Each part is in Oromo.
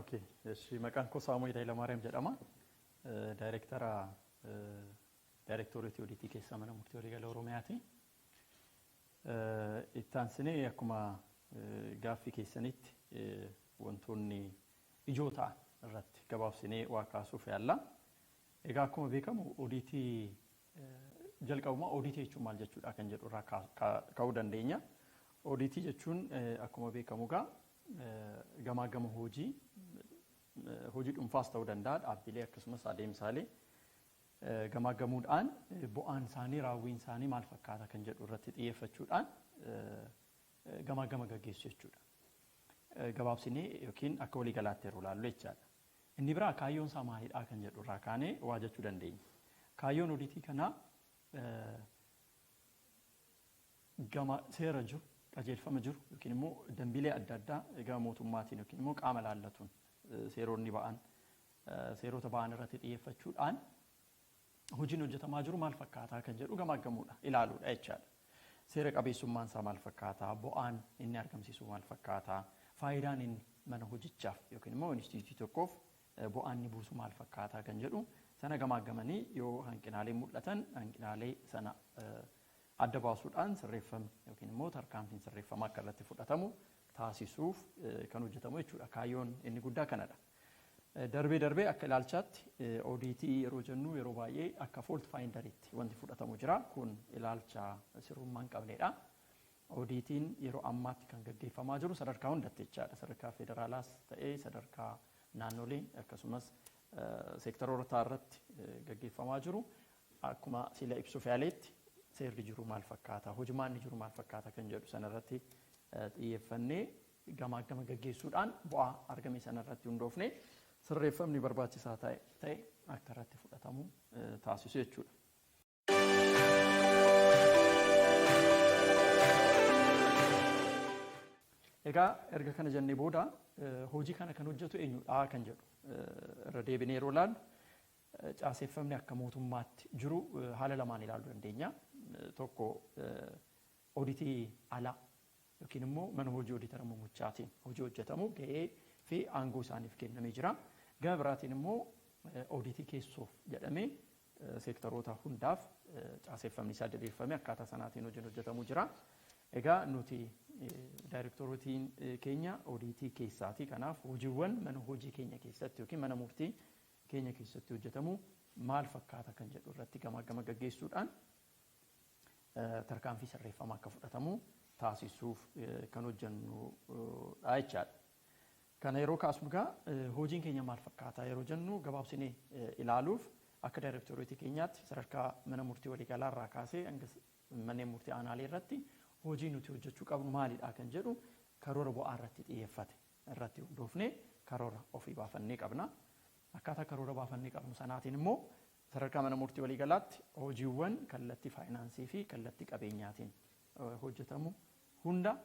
Okay. Eshi, maqaan koo Saamu'eel Hayilamaariyaam jedhama. Daayirektara Daayirektooreetii Odiitii keessaa Mana Murtii Waliigala Oromiyaati. Itti aansinee akkuma gaaffii keessanitti wantoonni ijoo ta'an irratti gabaabsinee waa kaasuuf yaalla. Egaa akkuma beekamu odiitii jalqabumaa odiitii jechuun maal jechuudha kan jedhu irraa ka'uu dandeenya. Odiitii jechuun akkuma beekamu egaa gamaa gama hojii hojii dhuunfaas ta'uu danda'a, dhaabbilee akkasumas adeemsaalee gamaa gamuudhaan bu'aan isaanii, raawwiin isaanii maal fakkaata kan jedhu irratti xiyyeeffachuudhaan gamaa gama gaggeessu jechuudha. Gabaabsinee yookiin akka waliigalaatti yeroo ilaallu jechaadha. Inni biraa kaayyoon isaa maalidha kan jedhu irraa kaanee waa jechuu dandeenya. Kaayyoon odiitii kanaa gama seera jiru, qajeelfama jiru yookiin immoo dambiilee adda addaa gama mootummaatiin yookiin immoo qaama ilaallatuun seeronni ba'an, seerota ba'an irratti xiyyeeffachuudhaan hojiin hojjetamaa jiru maal fakkaataa kan jedhu gamaaggamuudha, ilaaluudha jechaadha. Seera qabeessummaan isaa maal fakkaataa, bu'aan inni argamsiisu maal fakkaataa, faayidaan inni mana hojichaaf yookiin immoo inistiitiyuutii tokkoof bu'aan inni buusu maal fakkaataa kan jedhu sana gamaaggamanii, yoo hanqinaaleen mul'atan hanqinaalee sana adda baasuudhaan sirreeffamni yookiin immoo tarkaanfiin sirreeffamaa akka irratti fudhatamu taasisuuf kan hojjetamu jechuudha. Kaayyoon inni guddaa kanadha. Darbee darbee akka ilaalchaatti odiitii yeroo jennu yeroo baay'ee akka fault finderitti wanti fudhatamu jira. Kun ilaalcha sirrummaa hin qabnedha. Odiitiin yeroo ammaatti kan gaggeeffamaa jiru sadarkaa hundatti jechaadha. Sadarkaa federaalaas ta'ee sadarkaa naannolee akkasumas seektaroota irratti gaggeeffamaa jiru. Akkuma sila ibsuuf yaaleetti seerri jiru maal fakkaata, hojimaanni jiru maal fakkaata kan jedhu sanarratti xiyyeeffannee gamaa gama gaggeessuudhaan bu'aa argame sanarratti hundoofne sirreeffamni barbaachisaa ta'e akka irratti fudhatamu taasisu jechuudha. Egaa erga kana jennee booda hojii kana kan hojjetu eenyudha kan jedhu irra deebinee yeroo ilaallu, caaseffamni akka mootummaatti jiru haala lamaan ilaaluu dandeenya. Tokko oditii alaa yookiin immoo mana hojii oditara muummichaatiin hojii hojjetamu gahee fi aangoo isaaniif kennamee jira. Gama biraatiin immoo oditii keessoof jedhamee seektaroota hundaaf caaseffamni isaa diriirfamee akkaataa sanaatiin hojiin hojjetamu jira. Egaa nuti daayirektorotiin keenya odiitii keessaati. Kanaaf hojiiwwan mana hojii keenya keessatti yookiin mana murtii keenya keessatti hojjetamu maal fakkaata kan jedhu irratti gamaa gama gaggeessuudhaan tarkaanfii sirreeffama akka fudhatamu taasisuuf kan hojjennudha jechaadha. Kana yeroo kaasnu egaa hojiin keenya maal fakkaata yeroo jennu, gabaabsinee ilaaluuf akka daayireektoreetii keenyaatti sadarkaa mana murtii waliigalaa irraa kaasee hanga manneen murtii aanaalee irratti hojii nuti hojjechuu qabnu maalidha kan jedhu karoora bu'aa irratti xiyyeeffate irratti hundoofnee karoora ofii baafannee qabna. Akkaataa karoora baafannee qabnu sanaatiin immoo sadarkaa mana murtii waliigalaatti hojiiwwan kallattii faayinaansii fi kallattii qabeenyaatiin hojjetamu hunda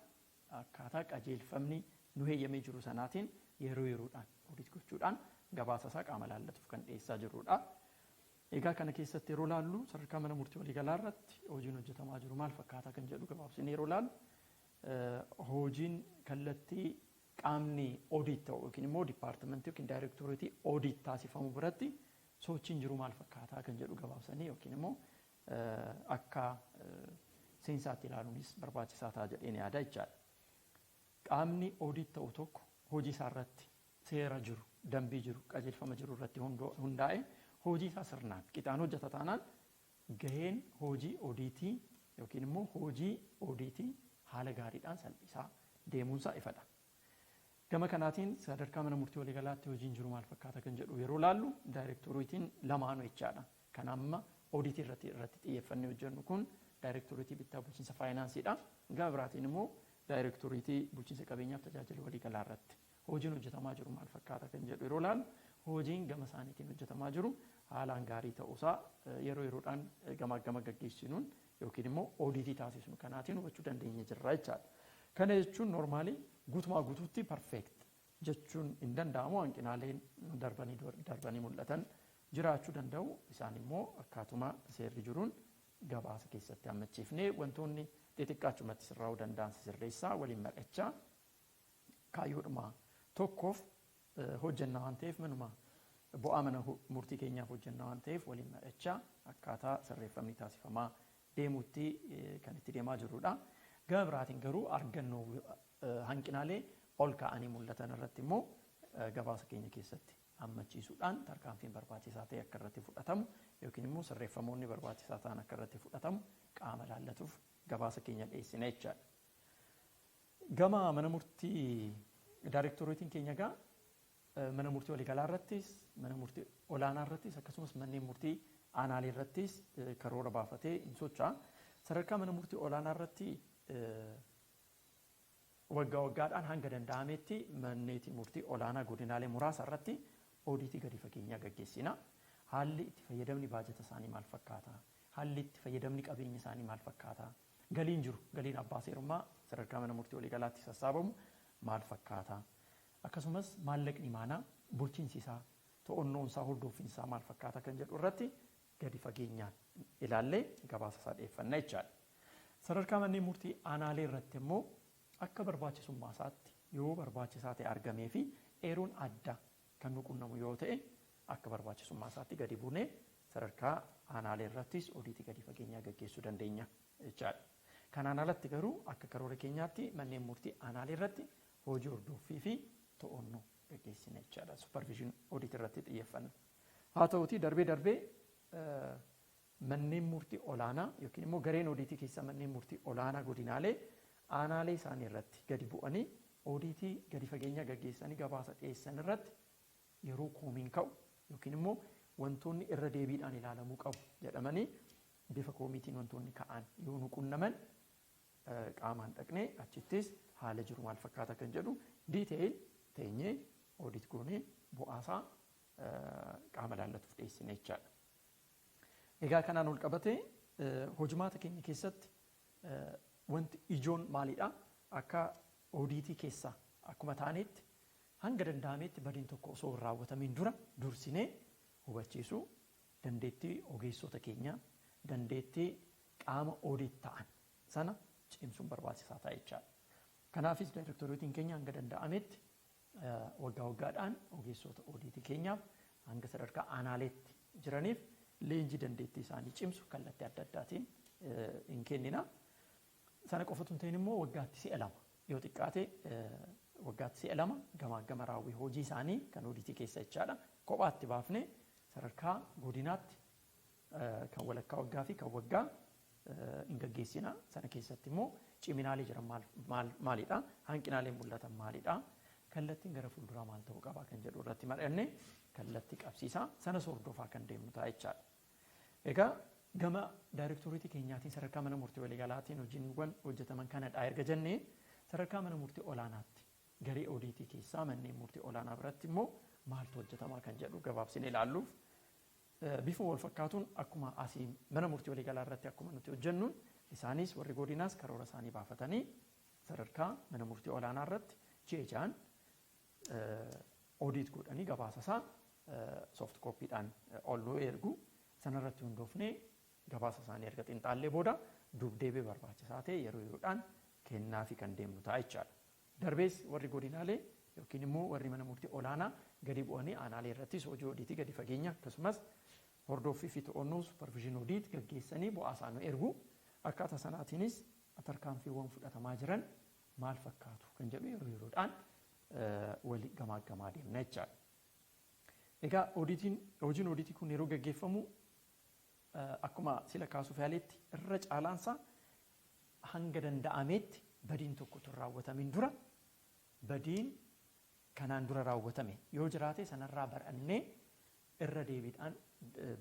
akkaataa qajeelfamni nu heeyyamee jiru sanaatiin yeroo yeroodhaan odiit gochuudhaan gabaasa isaa qaama ilaallatuuf kan dhiyeessaa jirrudha. Egaa kana keessatti yeroo laallu sadarkaa mana murtii waliigalaa irratti hojiin hojjetamaa jiru maal fakkaata kan jedhu gabaabsinee yeroo laallu, hojiin kallattii qaamni odiit ta'u yookiin immoo dipaartimentii yookiin daayireektoreetii odiit taasifamu biratti sochiin jiru maal fakkaataa kan jedhu gabaabsanii yookiin immoo akka seensaatti ilaaluunis barbaachisaa ta'a jedheen yaada jechaadha. Qaamni odiit ta'u tokko hojii isaa irratti seera jiru, dambii jiru, qajeelfama jiru irratti hundaa'e hojii isaa sirnaan qixaan hojjeta taanaan gaheen hojii odiitii yookiin immoo hojii odiitii haala gaariidhaan salphisaa deemuunsaa ifadha. Gama kanaatiin sadarkaa mana murtii waliigalaatti hojiin jiru maal fakkaata kan jedhu yeroo laallu, daayireektoriitiin lamaanuu jechaadha. Kan amma odiitii irratti xiyyeeffannee hojjennu kun daayireektoriitii bittaa bulchiinsa faayinaansiidha. Gama biraatiin immoo daayireektoriitii bulchiinsa qabeenyaaf tajaajila waliigalaa irratti hojiin hojjetamaa jiru maal fakkaata kan jedhu yeroo laallu, hojiin gama isaaniitiin hojjetamaa jiru haalaan gaarii ta'uusaa yeroo yeroodhaan gamaa gama gaggeessinuun yookiin immoo odiitii taasisnu kanaatiin hubachuu dandeenya jirra jechaadha. Kana jechuun normally guutumaa guutuutti perfect jechuun hin danda'amu, hanqinaaleen darbanii darbanii mul'atan jiraachuu danda'u. Isaan immoo akkaatuma seerri jiruun gabaasa keessatti hammachiifnee wantoonni xixiqqaachumatti sirraa'uu danda'an sirreessaa waliin mari'achaa kaayyoodhuma tokkoof hojjenna waan ta'eef, manuma bu'aa mana murtii keenyaaf hojjenna waan ta'eef, waliin mari'achaa akkaataa sirreeffamni taasifamaa deemutti kan itti deemaa jirrudha. Gama biraatiin garuu argannoo hanqinaalee ol ka'anii mul'atan irratti immoo gabaasa keenya keessatti hammachiisuudhaan tarkaanfiin barbaachisaa ta'e akka irratti fudhatamu yookiin immoo sirreeffamoonni barbaachisaa ta'an akka irratti fudhatamu qaama laallatuuf gabaasa keenya dhiyeessina jechaadha. Gama mana murtii daayirektoreetiin keenya egaa mana murtii waliigalaa irrattis, mana murtii olaanaa irrattis, akkasumas manneen murtii aanaalee irrattis karoora baafatee hin socho'a. Sadarkaa mana murtii olaanaa irratti waggaa waggaadhaan hanga danda'ametti manneetii murtii olaanaa godinaalee muraasa irratti oodiitii gadi fageenyaa gaggeessina. Haalli itti fayyadamni baajata isaanii maal fakkaata? Haalli itti fayyadamni qabeenya isaanii maal fakkaata? Galiin jiru, galiin abbaa seerummaa sadarkaa mana murtii waliigalaatti sassaabamu maal fakkaata? Akkasumas maallaqni imaanaa bulchiinsi isaa, to'annoon isaa, hordoffiin isaa maal fakkaata kan jedhu irratti gadi fageenyaan ilaallee gabaasa isaa dhiyeeffanna jechaadha. Sadarkaa manneen murtii aanaalee irratti immoo akka barbaachisummaa isaatti yoo barbaachisaa ta'e argamee fi eeruun adda kan nu qunnamu yoo ta'e, akka barbaachisummaa isaatti gadi buunee sadarkaa aanaalee irrattis odiitii gadi fageenyaa gaggeessuu dandeenya jechaadha. Kanaan alatti garuu akka karoora keenyaatti manneen murtii aanaalee irratti hojii hordoffii fi to'annoo gaggeessina jechaadha. Supervision audit irratti xiyyeeffanna. Haa ta'utii darbee darbee manneen murtii olaanaa yookiin immoo gareen odiitii keessa manneen murtii olaanaa godinaalee aanaalee isaanii irratti gadi bu'anii odiitii gadi fageenyaa gaggeessanii gabaasa dhiyeessan irratti yeroo koomiin ka'u yookiin immoo wantoonni irra deebiidhaan ilaalamuu qabu jedhamanii bifa koomiitiin wantoonni ka'an yoo nu qunnaman, qaamaan dhaqnee achittis haala jiru maal fakkaata kan jedhu detail teenyee audit goonee bu'aasaa qaama laallatuuf dhiyeessine jechaadha. Egaa kanaan ol qabatee hojimaata keenya keessatti wanti ijoon maalidha? Akka odiitii keessaa akkuma taanetti hanga danda'ametti badiin tokko osoo hin raawwatamiin dura dursinee hubachiisuu, dandeettii ogeessota keenyaa, dandeettii qaama audit ta'an sana cimsuun barbaachisaa ta'a jechaadha. Kanaafis daayirektoreetiin keenya hanga danda'ametti waggaa waggaadhaan ogeessota odiitii keenyaaf hanga sadarkaa aanaaleetti jiraniif leenjii dandeettii isaanii cimsu kallattii adda addaatiin hin kennina. Sana qofatu hin ta'in immoo waggaatti si'a lama, yoo xiqqaate waggaatti si'a lama, gamaa gama raawwii hojii isaanii kan odiitii keessa jechaadha. Kophaatti baafnee sadarkaa godinaatti kan walakkaa waggaa fi kan waggaa hin gaggeessina. Sana keessatti immoo ciminaalee jiran maalidha? Hanqinaaleen mul'atan maalidha? Kallattiin gara fuulduraa maal ta'uu qaba kan jedhu irratti mari'annee kallattii qabsiisaa sanas hordofaa kan deemnu ta'a jechaadha. Egaa gama daayirektoreetii keenyaatiin sadarkaa mana murtii waliigalaatiin hojiiwwan hojjetaman kanadha erga jennee, sadarkaa mana murtii olaanaatti garee odiitii keessaa manneen murtii olaanaa biratti immoo maaltu hojjetamaa kan jedhu gabaabsinee ilaalluuf, bifuma wal fakkaatuun akkuma asii mana murtii waliigalaa irratti akkuma nuti hojjennuun isaanis warri godinaas karoora isaanii baafatanii sadarkaa mana murtii olaanaa irratti ji'a ja'an audit godhanii gabaasa isaa soft copydhaan ol nu ergu. Sanarratti hundoofnee gabaasa isaanii erga xinxaallee booda dubdeebii barbaachisaa ta'e yeroo yeroodhaan kennaafi kan deemnu ta'a jechaadha. Darbees warri godinaalee yookiin immoo warri mana murtii olaanaa gadi bu'anii aanaalee irrattis hojii odiitii gadi fageenya akkasumas hordoffii fi to'annoo supervision audit gaggeessanii bu'aa isaa nu ergu. Akkaataa sanaatiinis tarkaanfiiwwan fudhatamaa jiran maal fakkaatu kan jedhu yeroo yeroodhaan wali gamaa deemna jechaadha. Egaa odiitiin, hojiin odiitii kun yeroo gaggeeffamu akkuma sila kaasuuf yaaletti irra caalaansaa hanga danda'ametti badiin tokko utuu hin raawwatamin dura, badiin kanaan dura raawwatame yoo jiraate sanarraa barannee irra deebiidhaan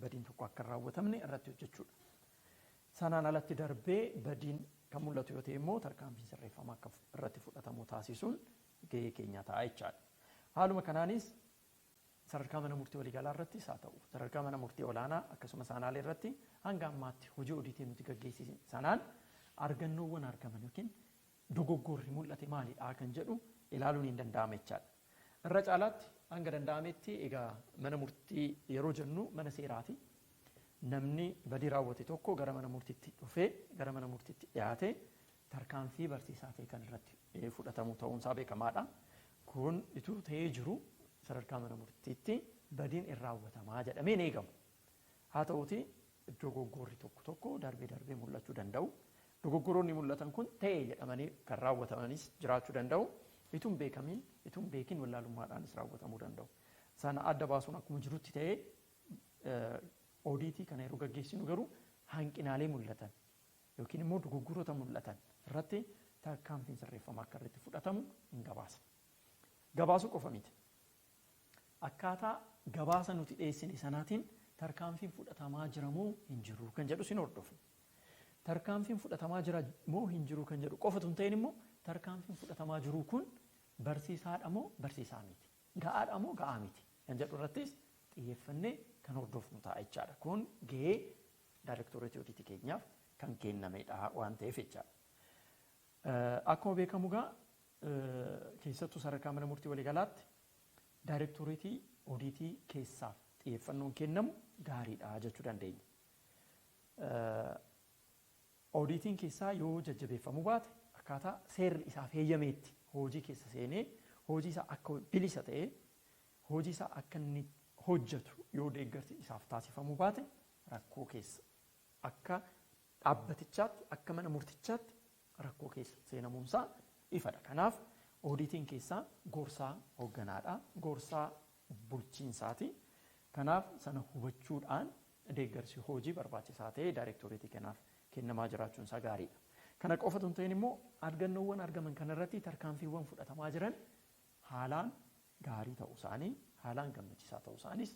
badiin tokko akka hin raawwatamne irratti hojjechuudha. Sanaan alatti darbee badiin kan mul'atu yoo ta'e immoo tarkaanfiin sirreeffamaa akka irratti fudhatamu taasisuun gahee keenya ta'a jechaadha. Haaluma kanaanis sadarkaa mana murtii waliigalaa irrattis haa ta'u sadarkaa mana murtii olaanaa akkasumas aanaalee irratti hanga ammaatti hojii odiitii nuti gaggeessine sanaan argannoowwan argaman yookiin dogoggorri mul'ate maalidha kan jedhu ilaaluun hin danda'ama jechaadha. Irra caalaatti hanga danda'ametti egaa mana murtii yeroo jennu mana seeraati. Namni badii raawwate tokko gara mana murtiitti dhufee, gara mana murtiitti dhiyaatee tarkaanfii barsiisaa ta'e kan irratti fudhatamu ta'uunsaa beekamaadha. Kun ituu ta'ee jiru sadarkaa mana murtiitti badiin hin raawwatamaa jedhamee hin eegamu. Haa ta'uutii dogoggorri tokko tokko darbee darbee mul'achuu danda'u. Dogoggoroonni mul'atan kun ta'e jedhamanii kan raawwatamanis jiraachuu danda'u. Ituun beekamiin, ituun beekin wallaalummaadhaanis raawwatamuu danda'u. Sana adda baasuun akkuma jirutti ta'ee, oodiitii kana yeroo gaggeessinu garuu hanqinaalee mul'atan yookiin immoo dogoggoroota mul'atan irratti tarkaanfiin sirreeffama akka irratti fudhatamu hin gabaasa. Gabaasuu qofa miti. Akkaataa gabaasa nuti dhiyeessine sanaatiin tarkaanfiin fudhatamaa jira moo hin jiru kan jedhu sin hordofna. Tarkaanfiin fudhatamaa jira moo hin jiru kan jedhu qofatu hin ta'in immoo, tarkaanfiin fudhatamaa jiru kun barsiisaadha moo barsiisaa miti, ga'aadha moo ga'aa miti kan jedhu irrattis xiyyeeffannee kan hordofnu ta'a jechaadha. Kun gahee daayirektoreetii odiitii keenyaaf kan kennamedha waan ta'eef jechaadha. Akkuma beekamu egaa, keessattuu sadarkaa mana murtii waliigalaatti daayirektoreetii odiitii keessaaf xiyyeeffannoon kennamu gaariidha jechuu dandeenya. Odiitiin keessaa yoo jajjabeeffamuu baate, akkaataa seerri isaaf heeyyameetti hojii keessa seenee hojii isaa akka bilisa ta'ee hojii isaa akka inni hojjetu yoo deeggarsi isaaf taasifamuu baate, rakkoo keessa akka dhaabbatichaatti, akka mana murtichaatti rakkoo keessa seenamuunsaa ifadha. Kanaaf oodiitiin keessaa gorsaa hoogganaadha. Gorsaa bulchiinsaati. Kanaaf sana hubachuudhaan deeggarsi hojii barbaachisaa ta'e daayirektoreetii kanaaf kennamaa jiraachuun isaa gaariidha. Kana qofatu hin ta'in immoo, argannoowwan argaman kanarratti tarkaanfiiwwan fudhatamaa jiran haalaan gaarii ta'uu isaanii, haalaan gammachiisaa ta'uu isaanis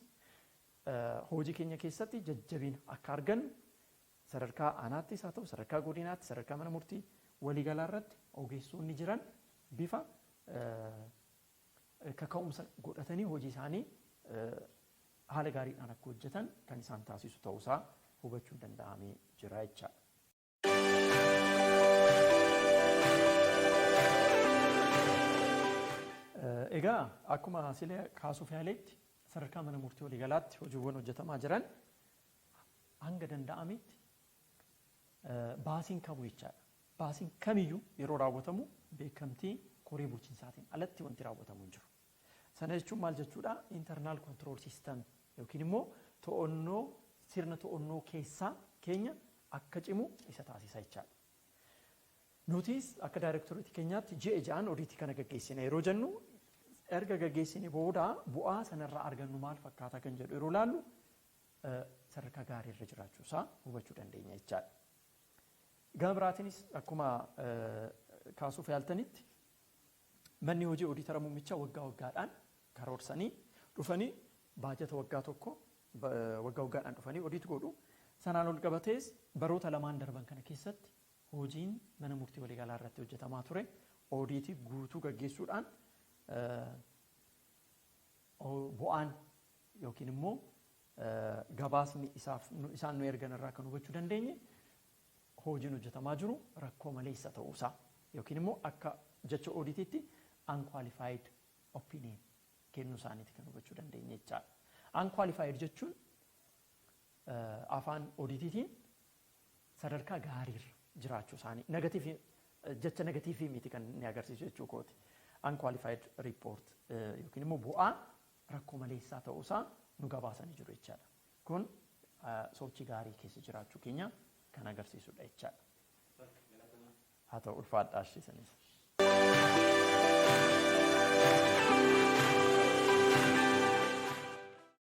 hojii keenya keessatti jajjabina akka argannu, sadarkaa aanaattis haa ta'u, sadarkaa godinaatti, sadarkaa mana murtii waliigalaa irratti ogeessonni jiran bifa kaka'umsa godhatanii hojii isaanii haala gaariidhaan akka hojjetan kan isaan taasisu ta'uusaa hubachuun danda'amee jira jechaadha. Egaa akkuma silee kaasuuf yaaletti, sadarkaa mana murtii waliigalaatti hojiiwwan hojjetamaa jiran hanga danda'ametti baasiin kamuu jechaadha. Baasiin kamiyyuu yeroo raawwatamu beekamtii koree bulchiinsaatiin alatti wanti raawwatamu hin jiru. Sana jechuun maal jechuudha? Internal control system yookiin immoo to'annoo, sirna to'annoo keessaa keenya akka cimu isa taasisa jechaadha. Nutis akka daayirektoreetii keenyaatti ji'a ja'an odiitii kana gaggeessina yeroo jennu, erga gaggeessine booda bu'aa sanarraa argannu maal fakkaata kan jedhu yeroo laallu, sadarkaa gaarii irra jiraachuusaa hubachuu dandeenya jechaadha. Gama biraatiinis, akkuma kaasuuf yaaltanitti, manni hojii odiitara muummichaa waggaa waggaadhaan karoorsanii dhufanii baajata waggaa tokko waggaa waggaadhaan dhufanii odiit godhu. Sanaan ol qabatees baroota lamaan darban kana keessatti hojiin mana murtii waliigalaa irratti hojjetamaa ture oodiitii guutuu gaggeessuudhaan bu'aan yookiin immoo gabaasni isaaf isaan nu ergan irraa kan hubachuu dandeenye, hojiin hojjetamaa jiru rakkoo maleessa ta'uusaa yookiin immoo akka jecha oodiitiitti unqualified opinion kennuu isaaniiti kan hubachuu dandeenye jechaadha. Unqualified jechuun afaan oodiitiitiin sadarkaa gaariirra jiraachuu isaanii, negative, jecha negative miti kan inni agarsiisu jechuu kooti. Unqualified report yookiin immoo bu'aa rakkoo maleessaa ta'uusaa nu gabaasanii jiru jechaadha. Kun sochii gaarii keessa jiraachuu keenya kan agarsiisudha jechaadha. Haa ta'u, ulfaadhaa ishiisanis.